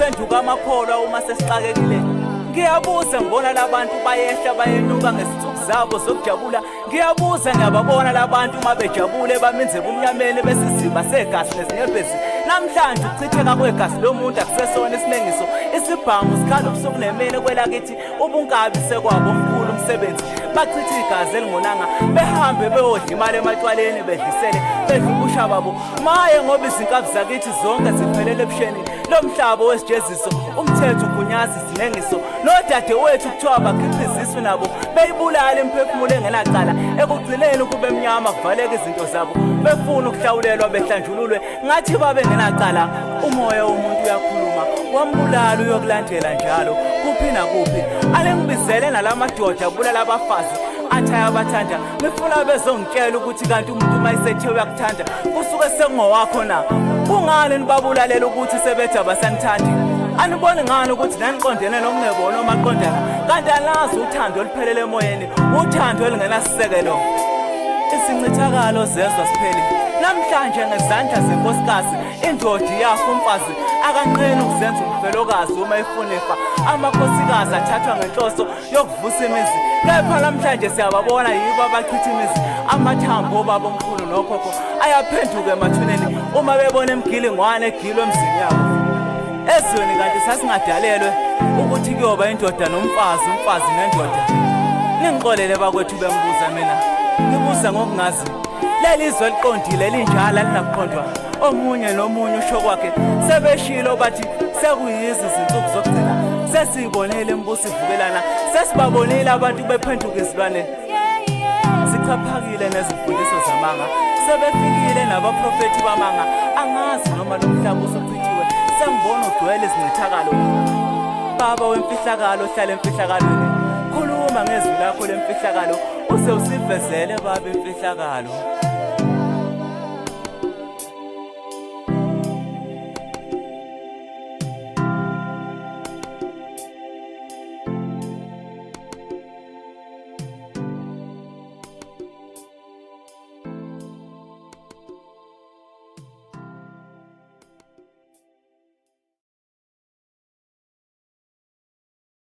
Sesiphenduka amakholwa uma sesixakekile. Ngiyabuza ngibona labantu bayehla bayenuka ngezinsuku zabo zokujabula. Ngiyabuza ngiyababona labantu uma bejabule baminze ebumnyameni besiziba segazi nezinyembezi. Namhlanje ukuchitheka kwegazi lomuntu akusesona isinengiso. Isibhamu sikhala ubusuku nemini kwelakithi ubunkabi sekwabo omkhulu umsebenzi. Bachitha igazi elingonanga behambe beyodla imali ematshwaleni bedlisele bedla ubusha babo. Maye ngoba izinkabi zakithi zonke ziphelele ebusheni. Lo mhlaba wesijeziso umthetho ugunyaza izinengiso nodadewethu kuthiwa bakhipha izisu nabo beyibulala imiphefumulo engenacala. Ekugcineni kube mnyama kuvaleka izinto zabo befuna ukuhlawulelwa behlanjululwe ngathi babengenacala. Umoya womuntu uyakhuluma wambulala uyokulandela njalo kuphi nakuphi. Alengibizele nalamadoda abulala abafazi athi ayabathanda. Ngifuna bezongitshela ukuthi kanti umuntu uma esethe uyakuthanda kusuke sekungowakho na? Kungani nibabulalela ukuthi sebethi abasanithandi? Aniboni ngani ukuthi naniqondene nokungebona omaqondana? Kanti alazi uthando oluphelele emoyeni, uthando olungenasisekelo. Isincithakalo zezwa sipheli. Namhlanje ngezandla zenkosikazi indoda iyafa umfazi akanqeni ukuzenza umfelokazi uma efuna ifa. Amakhosikazi athathwa ngenhloso yokuvusa imizi, kepha namhlanje siyababona yibo abachitha imizi. Amathambo obaba omkhulu nokhokho ayaphenduka emathuneni uma bebona imigilingwane egilwe emzini yabo. Ezweni kanti sasingadalelwe ukuthi kuyoba indoda nomfazi, umfazi nendoda. Ningixolele bakwethu bengibuza mina, ngibuza ngokungazi. Leli zwe liqondile linjalo alinakuqondwa. Omunye nomunye usho kwakhe, sebeshilo bathi sekuyizi izinsuku zokugcina. Sesiyibonile imibuso ivukelana, sesibabonile abantu bephenduka izilwane. Sichaphakile nezimfundiso zamanga, sebefikile nabaprofethi bamanga. Angazi noma lo mhlaba usuchithiwe, sengibona ugcwele izincithakalo. Baba wemfihlakalo ohlala emfihlakalweni, khuluma ngezwi lakho lemfihlakalo uze usivezele baba imfihlakalo.